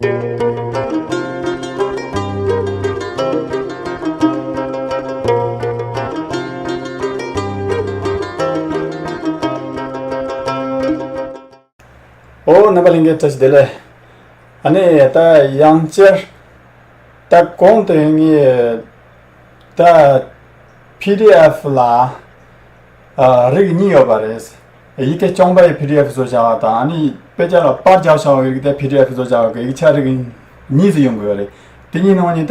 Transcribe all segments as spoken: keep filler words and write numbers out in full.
ཨོ། རྣམ་པ་ལྷན་རྒྱས་བཀྲ་ཤིས་བདེ་ལེགས། ཨ་ནི་ད་ཡང་བསྐྱར་ད་གོང་དུ་ངས་ད་པི་ཌི་ཨེཕ་ལ་ཨ་རིགས་གཉིས་ཡོད་པ་རེད། ཡི་གེ་རྐྱང་པ་ཡི་པི་ཌི་ཨེཕ་བཟོ་བྱ་བ་དང་ཨ་ནི་དཔེ་ཆ་ལ་པར་རྒྱག་བྱ་བའི་རིགས་དེ་པི་ཌི་ཨེཕ་བཟོ་བྱ་བ་གི་ཡིག་ཆ་རིགས་གཉིས་སུ་ཡོང་གི་ཡོད་རེད། དེ་གཉིས་ནང་ནས་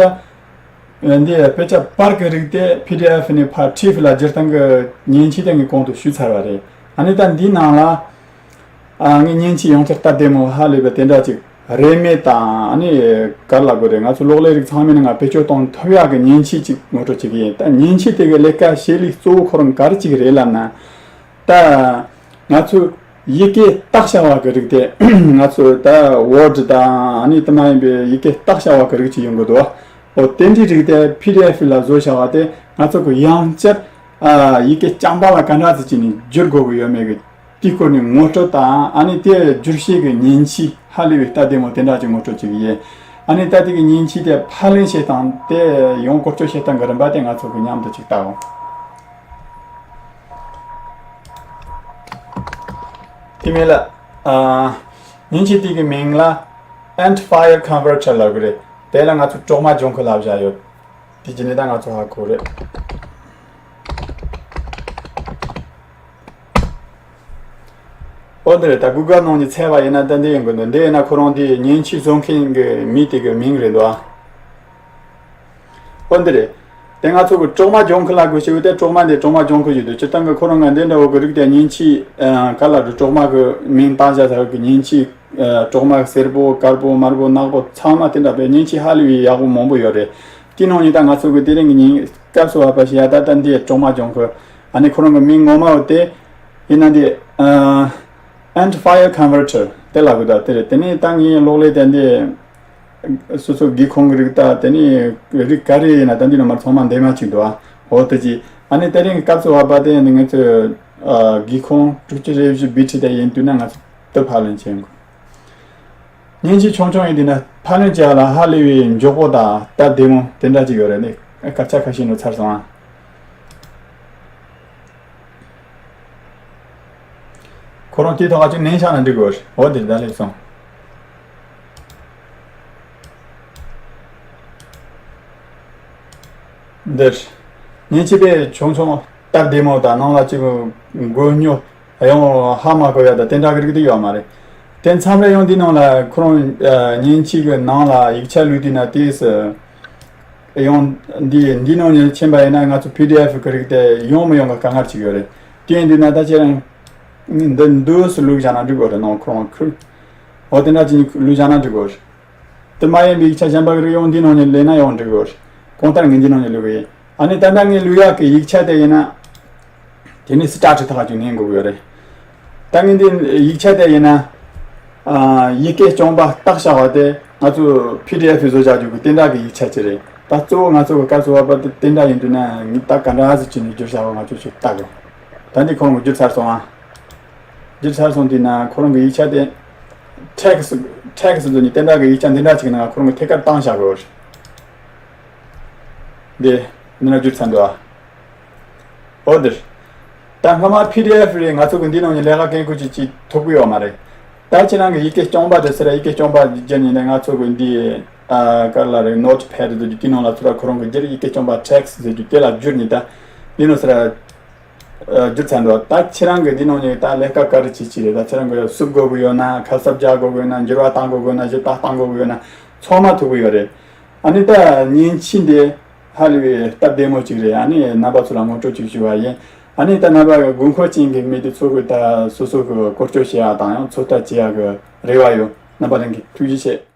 ད། འདི་དཔེ་ཆ་པར་གྱི་རིགས་དེ་པི་ཌི་ཨེཕ་ནས་ཕར་ཊིབ་ལ་སྒྱུར་སྟངས་ཀྱི་མཉེན་ཆས་དེ་ངས་གོང་དུ་ཞུས་ཚར་བ་རེད། ཨ་ནི་ད་འདི་ནང་ལ་ཨ་ངས་མཉེན་ཆས་ཡང་བསྐྱར་སྟབས་བདེ་མོ་ཧ་ལས་པའི་དེ་འདྲ་ཅིག་རེད་མེད་དང་ཨ་ནི་ག་རེ་ལབ་དགོས་རེད། ང་ཚོ་གློག་ཀླད་རིགས་ཚང་མའི་ནང་ང་བེད་སྤྱོད་གཏོང་ཐུབ་ཡག་གི་མཉེན་ཆས་ཅིག་ངོ་སྤྲོད་བྱེད་ཀྱི་ཡིན། ད་མཉེན་ཆས་དེ་གི་ལས་ཀ་བྱེད་ལུགས་གཙོ་བོ་ཁོ་རང་ག་རེ་ཅིག་རེད་ལབ་ན། ད་ང་ཚོས་ཡི་གེ་རྟགས་བྱ་བ་གི་རིགས་དེ་ང་ཚོས་ད་ཝར་ཌི་དང་ཨ་ནི་དེ་མ་ཡིན་པའི་ཡི་གེ་རྟགས་བྱ་བ་གི་རིགས་ཅིག་ཡོང་གི་འདུག་འོ་དེ་འདྲའི་རིགས་དེ་པི་ཌི་ཨེཕ་ལ་བཟོ་བྱ་བ་དེ་ང་ཚོ་གི་ཡང་བསྐྱར་ཨ་ཡི་གེ་རྐྱང་པ་ལ་ག་འདྲ་ཟེར་གྱི་ནས་བསྒྱུར་དགོས་ཀྱི་ཡོད་མེད་ཀྱི་དེའི་སྐོར་ནས་ངོ་སྤྲོད་དང་ཨ་ནི་དེ་བསྒྱུར་བྱེད་ཀྱི་མཉེན་ཆས་ཧ་ལས་པའི་སྟབས་བདེ་མོ་དེ་འདྲ་ཅིག་ངོ་སྤྲོད་བྱེད་ཀྱི་ཡིན། ཨ་ནི་ད་དེ་གི་མཉེན་ཆས་དེ་ཕབ་ལེན་བྱེད་སྟངས་དེ་ཡང་བཀོལ་སྤྱོད་བྱེད་སྟངས་ཀྱི་རིམ་པ་དེ་ང་ཚོ་གི་མཉམ་དུ་ཅིག་ལྟ་འོང་། དེ་མིན་ལ། ཨ། མཉེན་ཆས་དེ་གི་མིང་ལ་ཨེནཌ་ཕ་ཡར་ཀོན་ཝར་ཊར་ལབ་གི་རེད། དེ་ལ་ང་ཚོ་གྲོག་མ་ལྗང་ཁུ་ལབ་བཞག་ཡོད། དེ་ཅི་ནས་ད་ང་ཚོ་ཧ་གོ་རེད། འོ་འདི་རེད། ད་གུ་གལ་ནང་ནས་བཙལ་བ་ཡིན་ན་ད་འདི་ཡིན་དགོས་འདུག་འདི་ཡིན་ན་ཁོ་རང་དེ་མཉེན་ཆས་བཟོ་མཁན་གི་མི་དེ་གི་མིང་རེད་འདུག་ཨ། འོ་འདི་རེད། དེ་ང་ཚོ་གི་གྲོག་མ་ལྗང་ཁུ་ལབ་དགོས་ཞེས་པ་དེ་གྲོག་མ་འདི་གྲོག་མ་ལྗང་ཁུ་ཞིག་འདུག་སྤྱིར་བཏང་གི་ཁོ་རང་ང་འདི་འདྲ་བོ་གི་རིགས་དེ་མཉེན་ཆས་ག་ལ་རུ་གྲོག་མ་གི་མིང་བཏགས་བཞག་ཚར་གི་མཉེན་ཆས་གྲོག་མ་སེར་པོ་དཀར་པོ་དམར་པོ་ནག་པོ་ཚང་མ་དེ་འདྲ་བའི་མཉེན་ཆས་ཧ་ལས་པའི་ཡག་པོ་མང་པོ་ཡོད་རེད། དེ་ནང་ནས་ད་ང་ཚོ་གི་དེ་རིང་གི་ཉིན་སྐབས་སུ་བབ་པ་ཞིག་ཡ་ད་ལྟ་འདི་གྲོག་མ་ལྗང་ཁུ་ཨ་ནི་ཁོ་རང་གི་མིང་ངོ་མ་བོ་དེ་ཡིན་ན་འདི་ཨེནཌ་ཕ་ཡར་ཀོན་ཝར་ཊར་དེ་ལབ་གི་འདུག་དེ་རེད། དེ་ནས་ད་ངའི་གློག་ཀླད་དེ་འདི། སོ་སོ་སྒེའུ་ཁུང་གི་རིགས་དང་དེ་ནས་རིགས་ག་རེ་ཡིན་ན་ད་འདི་ནང་མར་ཚང་མ་འདེམས་མ་བྱེད་འདུག་ཨ། འོ་དེ་ཅི་ཨ་ནི་དེ་རིང་སྐབས་སུ་བབ་པ་དེ་ནི་ང་ཚོས་ཨ་སྒེའུ་ཁུང་དྲུག་ཅུ་རེ་བཞི་བི་ཊི་དེ་ཡིན་དུས་ན་ང་ཚོ་དེ་ཕབ་ལེན་བྱེད་དགོས། མཉེན་ཆས་ཆུང་ཆུང་ཡིན་དུས་ན་ཕབ་ལེན་བྱེད་ཡ་ལ་ཧ་ལས་པའི་མགྱོགས་པོ་དང་སྟབས་བདེ་མོ་དེ་འདྲ་ཅིག་ཡོད་རེད། ནི་སྐར་ཆ་ཁ་ཤས་ནང་ཚར་སོང་ཨ། ཁོ་རང་དེའི་ཐོག་ཅིག་ནན་ཆགས་ན་འགྲིག་གོ། འོ་དེ་ད་སླེབས་སོང་། འདིར། མཉེན་ཆས་པས་ཆུང་ཆུང་སྟབས་བདེ་མོ་དང་ནང་ལ་ཅིག་མགོ་སྙོ་ཡང་ཧ་མ་གོ་ཡ་དང་དེ་འདྲ་གི་རིགས་དེ་ཡོད་མ་རེད། དེ་མཚམས་རེ་ཡང་འདི་ནང་ལ་ཁོ་རང་མཉེན་ཆས་ཀྱི་ནང་ལ་ཡིག་ཆ་བླུགས་དུས་ན་དེས། ཡང་འདི་འདི་ནང་ནས་ཕྱིན་པ་ཡིན་ན་ང་ཚོ་པི་ཌི་ཨེཕ་གི་རིགས་དེ་ཡོང་མི་ཡོང་གི་དཀའ་ངལ་ཅིག་ཡོད་རེད། དེ་ཡིན་དུས་ན་ད་ཁྱེད་རང་འདི་འདུག་སེ་བླུགས་བཞག་ན་འགྲིག་གོ་རེད། ནང་ཁོ་རང་ཁུར་འོ་དེ་འདྲ་ཅིག་བླུགས་བཞག་ན་འགྲིག་གོ་རེད། དེ་མ་ཡིན་པའི་ཡིག་ཆ་གཞན་པ་གི་རིགས་ཡང་འདི་ནང་ནས་ལེན་ན་ཡང་འགྲིག་གོ་རེད། གང་ལྟར་ངས་འདི་ནང་ནས་བླུགས་གི་ཡིན། ཨ་ནི་ད་ལྟ་ངས་བླུགས་ཡག་གི་ཡིག་ཆ་དེ་ཡིན་ན། དེ་ནས་སི་ཊར་ཊི་ཐག་ཅིག་ཉན་དགོས་ཀྱི་ཡོད་རེད། ད་ངས་འདི་ཡིག་ཆ་དེ་ཡིན་ན། ཨ་ཡི་གེ་རྐྱང་པ་རྟགས་བཞག་པ་དེ་ང་ཚོ་པི་ཌི་ཨེཕ་བཟོ་བྱ་རྒྱུ་གི་དེ་འདྲ་གི་ཡིག་ཆ་ཅིག་རེད། ད་གཙོ་བོ་ང་ཚོ་གི་སྐབས་སུ་བབ་པ་དེ་དེ་འདྲ་ཡིན་དུས་ན་ངས་ད་ག་འདྲ་ཟེར་གྱི་ནས་བསྒྱུར་བྱ་བ་ང་ཚོ་ཞིག་ལྟ་དགོས། ད་འདི་ཁོང་གིས་བསྒྱུར་ཚར་སོང་ཨ། བསྒྱུར་ཚར་སོང་དུས་ན་ཁོ་རང་གི་ཡིག་ཆ་དེ་ཊེག་སི་ཊེག་སི་ཚོ་ནི་དེ་འདྲ་གི་ཡིག་ཆ་འདི་འདྲ་ཅིག་ནང་ཁོ་རང་གི་ཐད་ཀར་བཏང་བཞག་དགོས་རེད། འདི་འདི་ན་བསྒྱུར་ཚར་འདུག་ཨ། འོ་འདིར། ད་སྔ་མ་པི་ཌི་ཨེཕ་རེད། ང་ཚོ་གི་འདི་ནང་ནས་ལས་ཀ་གན་ཁུལ་ཅིག་ཅིག་ཐོབ་གི་ཡོད་མ་རེད། ད་ཁྱེད་རང་གི་ཡི་གེ་རྐྱང་པ་དེ་ཟེར་ཡི་གེ་རྐྱང་པ་བརྒྱུད་ནས་ནས་ང་ཚོ་གི་འདི་ཨ་ག་རེ་ལབ་རེད། ནོཊ་པེཌ་དེ་འདི་ནང་ལ་ཚུར་ཁོ་རང་གི་སྒྱུར་ཡི་གེ་རྐྱང་པ་ཊེག་སི་ཟེར་རྒྱུ་དེ་ལ་བསྒྱུར་ནས་ད་འདི་ནང་ཟེར་ཨ་བསྒྱུར་ཚར་འདུག་ད་ཁྱེད་རང་གི་འདི་ནང་ནས་ད་ལས་ཀ་ག་རེ་བྱེད་ཀྱི་རེད། ད་ཁྱེད་རང་གི་བསུབ་དགོས་གི་ཡོད་ན་ཁ་གསབ་རྒྱག་དགོས་གི་ཡོད་ན་འགྱུར་བ་གཏང་དགོས་གི་ཡོད་ན་གཞི་རྟགས་གཏང་དགོས་གི་ཡོད་ན་ཚང་མ་ཐུབ་གི་ཡོད་རེད། ཨ་ནི་ད་མཉེན་ཆས་འདི་ཧ་ལས་པའི་སྟབས་བདེ་མོ་ཅིག་རེད། ཨ་ནི་རྣམ་པ་ཚོ་ལ་ངོ་སྤྲོད་ཅིག་ཞུ་བ་ཡིན། ཨ་ནི་ད་རྣམ་པ་དགོས་མཁོ་ཅན་གྱི་མི་དེ་ཚོ་གི་ད་སོ་སོ་གི་བཀོལ་སྤྱོད་བྱེད་ཡག་དང་ཡང་ཚོད་ལྟ་བྱེད་ཡག་གི་རེ་བ་ཡོད། རྣམ་པ་ལྷན་རྒྱས་ཐུགས་རྗེ་ཆེ།